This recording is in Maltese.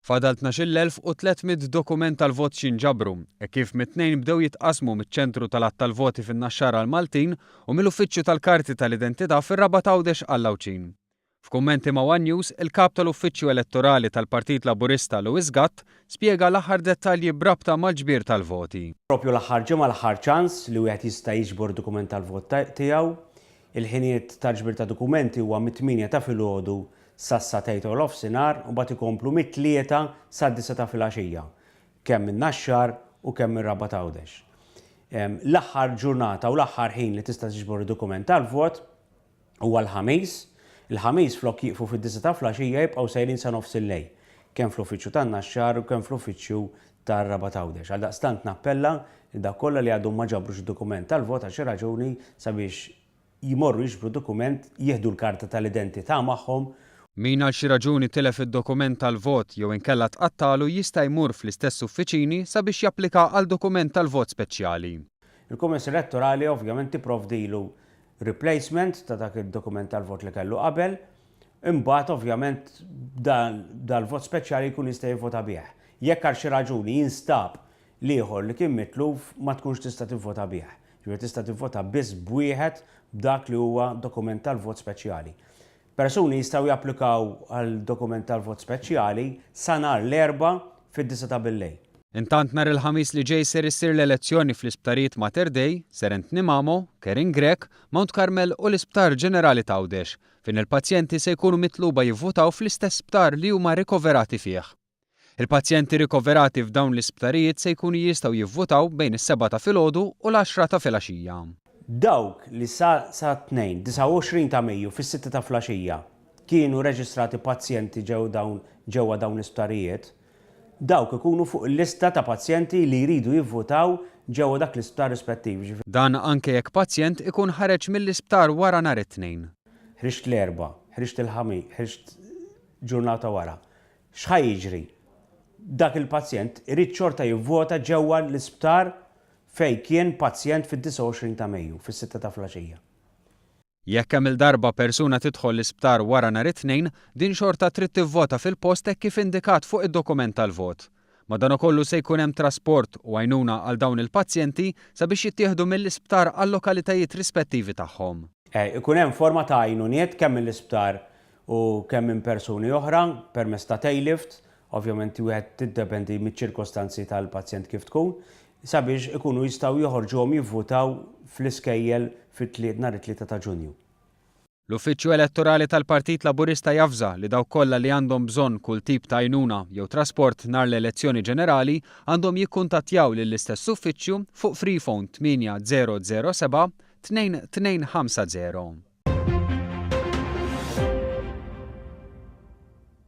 Fadal 12,300 dokument tal-vot x'jinġabru, hekk kif mit-Tnejn bdew jitqassmu miċ-Ċentru tal-Għadd tal-Voti fin-Naxxar għall-Maltin u mill-Uffiċċju tal-Karti tal-Identità fir-Rabat Għawdex għall-Għawdxin. F'kummenti ma' one News, il-Kap tal-Uffiċċju Elettorali tal-Partit Laburista Louis Gatt spjega l-aħħar dettalji b'rabta mal-ġbir tal-voti. Propju l-aħħar ġimgħa l-aħħar ċans li wieħed jista' jiġbor dokument tal-vot tiegħu. Il-ħinijiet tal-ġbir ta' dokumenti huwa mit-tmienja ta' filgħodu sas-sagħtejn ta' nofsinhar u mbagħad ikomplu mit-tlieta sad-disgħa ta' filgħaxija, kemm min-Naxxar u kemm mir-Rabat Għawdex. L-aħħar ġurnata u l-aħħar ħin li tista' tiġbor id-dokument tal-vot huwa l-Ħamis. Il-Ħamis flok jieqfu fid-disgħa ta' flaxija jibqgħu sejrin sa nofs il-lejl, kemm fl-uffiċċju tan-Naxxar u kemm fl-uffiċċju tar-Rabat Għawdex. Għaldaqstant nappella lil dawk kollha li għadhom ma ġabrux id-dokument tal-vot għal xi raġuni sabiex jmorru jiġbru dokument, jieħdu l-karta tal-identità magħhom. Min għal xi raġuni tilef id-dokument tal-vot jew inkella tqattagħlu jista' jmur fl-istess uffiċini sabiex japplika għal dokument tal-vot speċjali. Il-Kummissjoni Elettorali ovvjament tipprovdilu replacement ta' dak id-dokument tal-vot li kellu qabel, imbagħad ovvjament dal-vot speċjali jkun jista' jivvota bih. Jekk għal xi raġuni jinstab L-ieħor li kien mitluf ma tkunx tista' tivvota bih. Jiġifieri tista' tivvota biss b'wieħed b'dak li huwa dokument tal-vot speċjali. Persuni jistgħu japplikaw għal dokument tal-vot speċjali sa nhar l-Erbgħa fid-disgħa ta' billejl. Intant nhar il-Ħamis li ġej ser issir l-elezzjoni fl-isptarijiet Mater Dei, Sir Anthony Mamo, Karin Grech, Mount Carmel u l-Isptar Ġenerali t'Għawdex, fejn il-pazjenti se jkunu mitluba jivvutaw fl-istess sptar li huma rikoverati fih. Il-pazjenti rikoverati f'dawn l-isptarijiet se jkunu jistgħu jivvutaw bejn is-sebgħa ta' filgħodu u l-għaxra ta' filgħaxija. Dawk li sa sat-Tnejn, 29 ta' Mejju fis-sitta ta' flaxija kienu reġistrati pazjenti ġew dawn ġewwa dawn l-isptarijiet, dawk ikunu fuq il-lista ta' pazjenti li jridu jivvutaw ġewwa dak l-isptar rispettiv, jiġifieri. Dan anke jekk pazjent ikun ħareġ mill-isptar wara nhar it-Tnejn. Ħriġt l-Erbgħa, ħriġt il-Ħami, ħriġt ġurnata wara. X'ħa jiġri? Dak il-pazjent irid xorta jivvota ġewwa l-isptar fejn kien pazjent fid-29 ta' Mejju, fis-sitta ta' flaxija. Jekk kemm-il darba persuna tidħol l-isptar wara nhar it-Tnejn, din xorta trid tivvota fil-post hekk kif indikat fuq id-dokument tal-vot. Madanakollu se jkun hemm trasport u għajnuna għal dawn il-pazjenti sabiex jittieħdu mill-isptar għal-lokalitajiet rispettivi tagħhom. Ikun hemm forma ta' għajnuniet kemm mill-isptar u kemm minn persuni oħra permezz ta' tail-lift, ovvjament wieħed tiddependi miċ-ċirkostanzi tal-pazjent kif tkun, sabiex ikunu jistgħu joħorġuhom jivvutaw fl-iskejjel fit-tliet nhar it-Tlieta ta' Ġunju. L-Uffiċċju Elettorali tal-Partit Laburista javża li dawk kollha li għandhom bżonn kull tip ta' għajnuna jew trasport nhar l-elezzjoni ġenerali għandhom jikkuntattjaw lill-istess uffiċċju fuq freephone 8007 2250.